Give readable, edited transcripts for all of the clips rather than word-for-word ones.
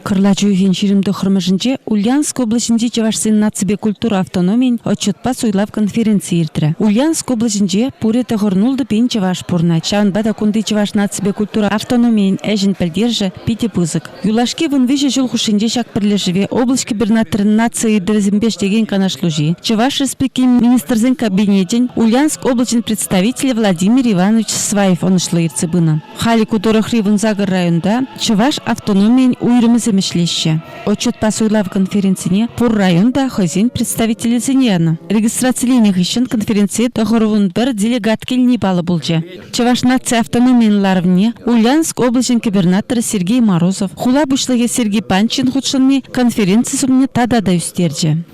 Кӑрлач уйӑхӗн 29-мӗшӗнче Ульяновск облаҫӗнчи чӑвашсен наципе культура автономийӗн отчетпа суйлав конференцийӗ иртрӗ. Ульяновск облаҫӗнче пурӗ тӑхӑрнултӑ пин чӑваш пурӑнать. Ҫавӑнпа та кунти чӑваш наципе культура автономийӗн ӗҫӗн пӗлтерӗшӗ питӗ пысӑк. Юлашки вунвиҫӗ ҫул хушшинче ҫак пӗрлешӗве облаҫ кӗпӗрнаторӗн наци ыйтӑвӗсемпе ӗҫлекен канашлуҫи, Чӑваш Республикин Министрсен Кабинечӗн Ульяновск облаҫӗн представителӗ Владимир Иванович Сваев ӑнӑҫлӑ ертсе пынӑ. Халӗ ку тӑрӑхри вунсакӑр районта чӑваш автономийӗн уйрӑмӗсем ӗҫлеҫҫӗ. Отчетпа суйлав конференцине пур район та хӑйсен представителӗсене янӑ. Регистрациленӗ хыҫҫӑн конференцие 91 делегат килни паллӑ пулчӗ. Чӑваш наци автономийӗн ларӑвне Ульяновск облаҫӗн кӗпӗрнаторӗ Сергей Морозов, хула пуҫлӑхӗ Сергей Панчин хутшӑнни конференци сумне тата та ӳстерчӗ.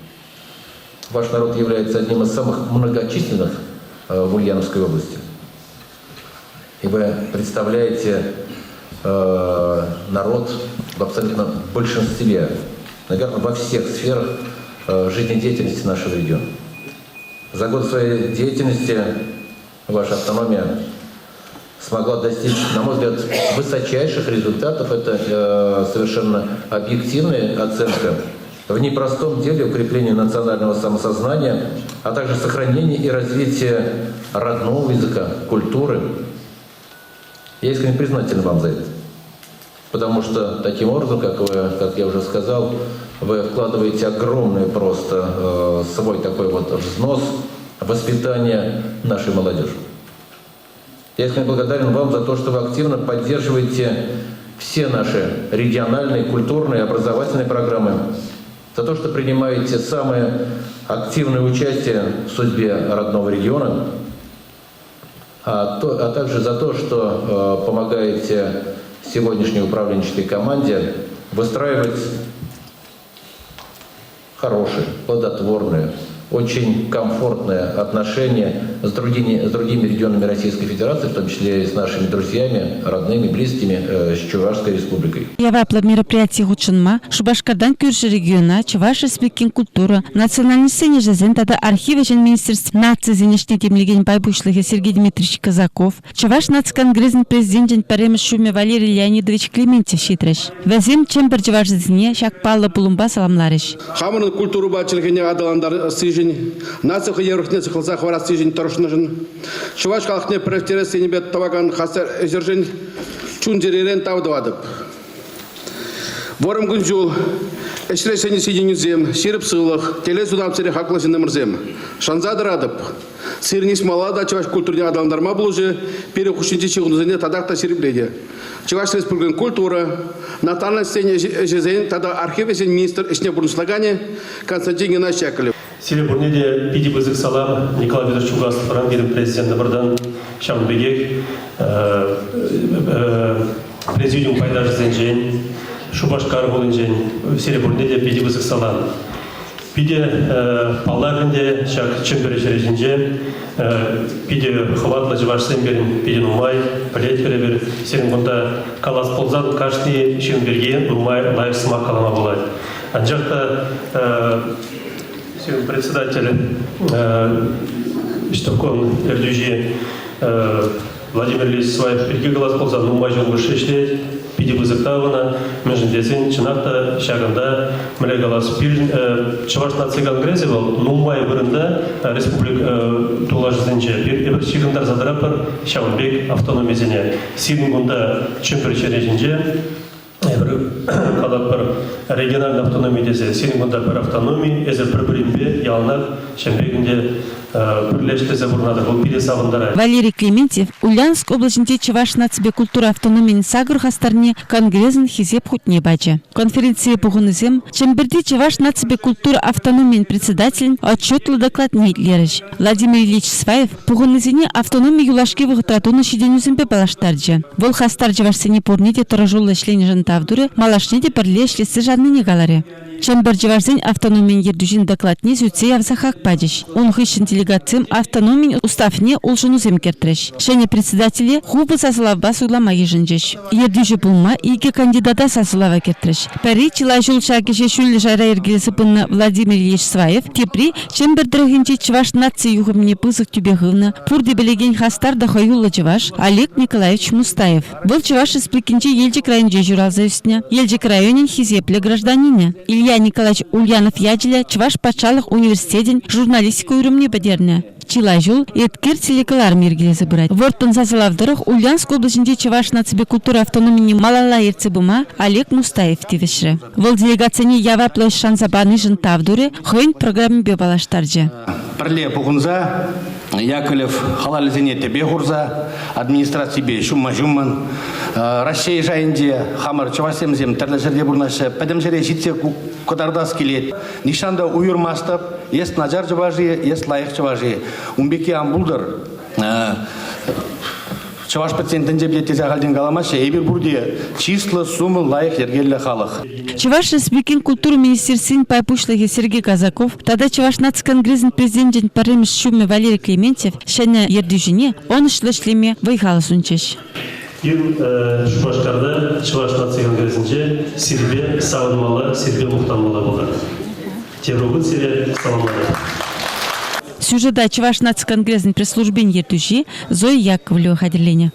Ваш народ является одним из самых многочисленных в Ульяновской области. И вы представляете э, народ в абсолютно большинстве, наверное, во всех сферах э, жизнедеятельности нашего региона. За год своей деятельности ваша автономия смогла достичь, на мой взгляд, высочайших результатов. Это э, совершенно объективная оценка в непростом деле укрепления национального самосознания, а также сохранения и развития родного языка, культуры. Я искренне признателен вам за это. Потому что таким образом, как, вы, как я уже сказал, вы вкладываете огромный просто э, свой такой вот взнос в воспитание нашей молодежи. Я искренне благодарен вам за то, что вы активно поддерживаете все наши региональные, культурные, образовательные программы, за то, что принимаете самое активное участие в судьбе родного региона, а, то, а также за то, что э, помогаете сегодняшней управленческой команде выстраивать хорошие, плодотворные, очень комфортные отношения с другими, с другими регионами Российской Федерации, в том числе и с нашими друзьями, родными, близкими, э, с Чувашской Республикой. Яваплӑ мероприятие хутшӑнма Шупашкартан кӳршӗ региона Чӑваш Республикин культура, национальноҫсен ӗҫӗсен тата архив ӗҫӗн министерстви нацисен ӗҫне тимлекен пай пуҫлӑхӗ Сергей Дмитриевич Казаков, Чӑваш наци конгресӗн президенчӗн пӗрремӗш ҫумӗ Валерий Леонидович Клементьев ҫитрӗҫ. Вӗсем Чӗмпӗр чӑвашӗсене ҫак паллӑ пулӑмпа саламларӗҫ. Хамӑрӑн культурӑпа чӗлхене аталантарассишӗн, наци хӑйевӗрлӗхне сыхласа хӑварассишӗн тӑрӑшнӑшӑн, чӑваш халӑхне пӗрлештерес енӗпе тӑвакан хастар ӗҫӗршӗн чун-чӗререн тав тӑватӑп. Вӑрӑм кун-ҫул, ӗҫре ҫӗнӗ ҫитӗнӳсем, ҫирӗп сывлӑх, телей сунап сире хаклӑ ҫыннӑмӑрсем. Шанса тӑратӑп, сирӗн ӗҫ та чӑваш культурине аталантарма пулӑшӗ, пирӗн хушшинчи ҫыхӑнусене татах та ҫирӗплетӗ. Чӑваш Республикин культура, национальноҫсен ӗҫӗсен тата архив ӗҫӗн министр ӗҫне пурнӑҫлаканӗ Константин Геннадьевич Яковлев. Сире пурне те питӗ пысӑк салам Николай Петрович Угасловран, пирӗн президентӑмӑртан, ҫавӑн пекех президиум пайташӗсенчен, Шупашкар хулинчен сире пурне те питӗ пысӑк салам. Питӗ паллах ӗнтӗ ҫак Чӗмпӗр ҫӗрӗ ҫинче питӗ хӑватлӑ чӑвашсем пирӗн питӗ нумай, пӗлетпӗр эпир. Сирӗн кунта калас пулсан кашни ҫын пирки нумай лайӑх сӑмах калама пулать. Анчах та сирӗн председатель ӗҫтӑвком ертӳҫи Владимир Ильич Сваев пирки калас пулсан нумай ҫул хушши ӗҫлет, питӗ пысӑк тав ӑна, мӗншӗн тесен чӑнах та ҫакӑнта, мӗнле калас, пирӗн Чӑваш наци конгресӗ вӑл нумай вырӑнта республика тулашӗсенче эпир ҫыхӑнтарса тӑратпӑр ҫавӑн пек автономисене. Сирӗн кунта Чӗмпӗр ҫӗрӗ ҫинче Эпир калатпӑр, региональный автономи тесе сирӗн кунта пӗр автономи, эсир пӗр-пӗринпе яланах ҫын пек ӗнтӗ пӗрле ӗҫлесе пурӑнатӑр. Вӑл пире савӑнтарать. Валерий Клементьев Ульяновск облаҫӗнчи Чӑваш наципе культура автономийӗн сакӑр хастарне Конгресӑн Хисеп хутне пачӗ. Конференцие пухӑннисем Чӗмпӗрти Чӑваш наципе культура автономийӗн председателӗн отчетлӑ докладне итлерӗҫ. Владимир Ильич Сваев Пухӑннисене автономи юлашки вӑхӑтра тунӑ ҫитӗнӳсемпе паллаштарчӗ. Вӑл хастар чӑвашсене пурне те тӑрӑшуллӑ ӗҫленӗшӗн тав турӗ, малашне те пӗрле ӗҫлессе шаннине каларӗ. Чӗмпӗр чӑвашсен автономийӗн ертӳҫин докладне сӳтсе явса хак пачӗҫ. Ун хыҫҫӑн делегатсем автономин уставне улшӑнусем кӗртрӗҫ. Ҫӗнӗ председателе хупӑ сасӑлавпа суйлама йышӑнчӗҫ. Ертӳҫӗ пулма икӗ кандидата сасӑлава кӗртрӗҫ. Пӗри чылай ҫул ҫак ӗҫе ҫӳллӗ шайра йӗркелесе пынӑ Владимир Ильич Сваев, тепри Чӗмпӗр тӑрӑхӗнчи чӑваш наци юхӑмне пысӑк тӳпе хывнӑ, пурте пӗлекен хастар та хӑюллӑ чӑваш Олег Николаевич Мустаев. Вӑл Чӑваш Республикинчи Елчӗк районӗнче ҫуралса ӳснӗ. Елчӗк районӗн хисеплӗ гражданинӗ. Илья Николаевич Ульянов ячӗллӗ Чӑваш патшалӑх университетӗн журналистика уйрӑмне пӗтернӗ. Чылай ҫул Еткер телекӑларӑм йӗркелесе пырать. Вӑрттӑн сасӑлав тӑрӑх Ульяновск облаҫӗнчи чӑваш наципе культура автономине малалла ертсе пыма Олег Мустаев тивӗҫрӗ. Вӑл делегатсене яваплӑ ӗҫ шанса панишӗн тав турӗ, хӑйӗн программипе паллаштарчӗ. Пӗрле пухӑнса Яковлев халалӗсене тӗпе хурса администраципе ҫумма-ҫуммӑн Раҫҫей шайӗнче хамӑр чӑвашсемсем тӗрлӗ ҫӗрте пурӑнаҫҫӗ, пӗтӗм ҫӗре ҫитсе кӑтартас килет. Нихҫан та уйӑрмастӑп, эс начар чӑваш-и, эс лайӑх чӑваш-и. Ун пекки ан пултӑр. Чӑваш пӗтсен тӗнче пӗтет тесе ахальтен каламаҫҫӗ. Эпир пурте чыслӑ, сумлӑ, лайӑх, йӗркеллӗ халӑх. Чӑваш Республикин культура министерствин пай пуҫлӑхӗ Сергей Казаков тата Чӑваш наци конгресӗн президенчӗн пӗрремӗш ҫумӗ Валерий Клементьев ҫӗнӗ ертӳҫӗне ӑнӑҫлӑ ӗҫлеме вӑй-хал сунчӗҫ. Пирӗн Шупашкарта Чӑваш наци конгресӗнче сирпе савӑнмалла, сирпе мухтанмалла пулать. Тепӗр хут сире саламлатӑп. Сюжета Чӑваш наци конгресӗн пресс-службин ертӳҫи Зоя Яковлева хатӗрленӗ.